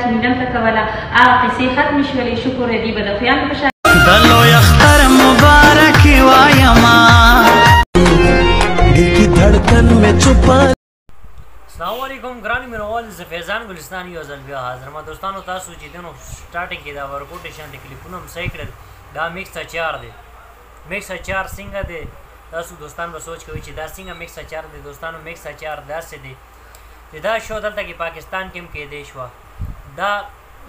چې نیلم ته کوله هغه قصې ختمې شولې. شکر دی به د خویانو په شان. د لوی اختر مبارکي وایمه. दिल की धड़कन में छुपा. السلام علیکم ګران مینوال، زه فیضان ګلستان یو ځل بیا حاضر ما. دوستانو تاسو چې دنو سټارټینګ کې دا ورکوټ شان د کلیپونه هم صحیح کړل. دا مکس اچار دی. مکس اچار څنګه دی؟ تاسو دوستان به سوچ کوئ چې دا څنګه مکس اچار دی. دوستانو مکس اچار داسې دی چې دا شو دلته کې پاکستان کې هم کېدی شوه. دا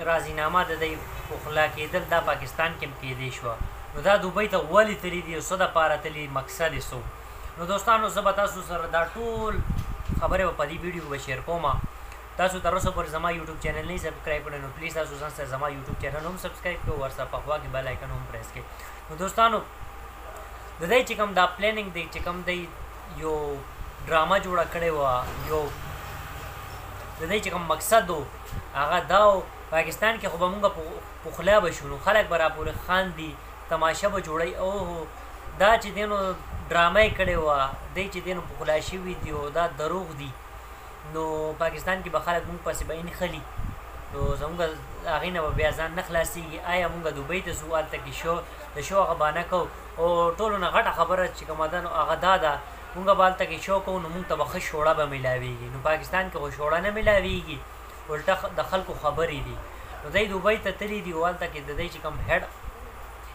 راضینامه د دی پخلا کېدل دا پاکستان کې هم کېدی شوه. نو دا دوبۍ ته ولې تللي دي او څه دپاره تللي، مقصد یې څه؟ نو دوستانو زه به تاسو سره دا ټول خبرې به په دې ویډیو کې به شیر کوم. تاسو تر اوسه پورې زما یوټیوب چینل نه سبسکرایب کړئ نو پلیز تاسو ځان سره زما یوټیوب چینل هم سبسکرایب کړئ او ورسره په خوا کې بیل آیکن هم پریس کړئ. نو دوستانو د دې چې کوم دا پلانینګ دی، چې کوم دی یو ډرامه جوړه کړې وه، یو د دې چې کوم مقصد و هغه دا و پاکستان کې خو به مونږ پخلا به شو، نو خلک به راپورې خاندي، تماشه به جوړوي. اوهو دا چې دی نو ډرامه یې کړې وه، دی چې دی نو پخلا شوي دي او دا دروغ دي. نو پاکستان کې به خلک مونږ پسې به انخلي، نو زمونږ هغې نه به بیا ځان نه خلاصېږي. آیا مونږ دوبۍ ته ځو، هلته کې شو د شو هغه بانه کوو. او ټولو نه غټه خبره چې کومه ده نو هغه دا ده، مونږ به هلته کې شو کوو نو مونږ ته به ښه شوړه به میلاویږي. نو پاکستان کې خو شوړه نه میلاویږي، الټه د خلکو خبرې دي. نو دی دوبۍ ته تللي دي او هلته کې د دی چې کوم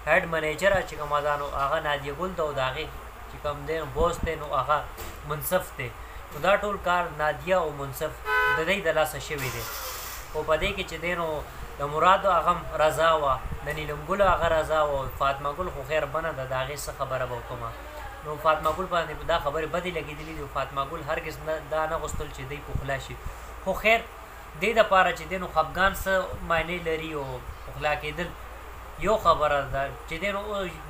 هډ منیجر چې کومه ده نو هغه نادیه ګل ده او د هغې چې کوم دی نو بوس دی نو هغه منصف دی. نو دا ټول کار نادیه او منصف د دی د لاسه شوی دی. او په دې کې چې دی نو د مراد هغه هم رضا وه، د نیلم ګل هغه رضا وه، فاطمه ګل خو خیر بنه ده، د هغې څه خبره به وکړم. نو فاطمه ګل باندې دا خبرې بدې لګېدلې دي. فاطمه ګل هرګز دا نه غوښتل چې دی پخلا شي، خو خیر دې دپاره چې دی نو خفګان څه معنی لري او پخلا کېدل یو خبره ده چې دی نو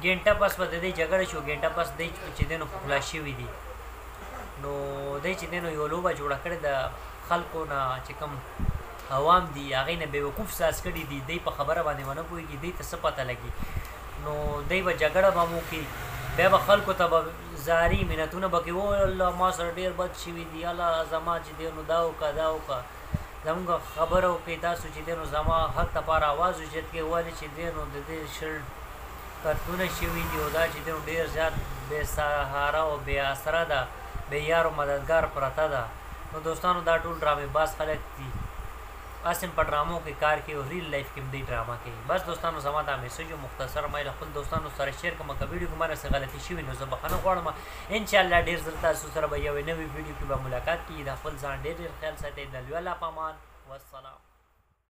ګنټه پس به د دې جګړه شو، ګنټه پس دی چې دی نو پخلا شوي دي. نو دی چې دی نو یو لوبه جوړه کړې ده، خلکو نه چې کوم عوام دي هغې نه بېوقوف ساز کړي دي، دی په خبره باندې ونه پوهېږي، دی ته څه پته لګي. نو دی به جګړه به مو کړي، بیا به خلکو ته به زاري منتونه به کوي، او الله ما سره ډېر بد شوي دي، الله زما چې دی نو دا وکړه دا وکړه، زمونږ خبره وکړئ تاسو چې دی نو زما حق دپاره اواز اوچت کړئ، ولې چې دی نو د دې شل قتلونه شوي دي او دا چې دی نو ډېر زیات بې سهاره او بې اسره ده، بې یار او مددګار پرته ده. نو دوستانو دا ټول ډرامې باز خلک دي، هسې هم په ډرامو کې کار کوي او ریل لایف کې هم دی ډرامه کوي. بس دوستانو زما دا میسج مختصر ما له خپل دوستانو سره شیر کړم. که ویډیو کې ما نه څه غلطي شوي نو زه بخښنه غواړم. انشاءالله ډېر زر تاسو سره به یوې نوې ویډیو کې به ملاقات کېږي. د خپل ځان ډېر ډېر خیال ساتئ. د لوی الله په امان، والسلام.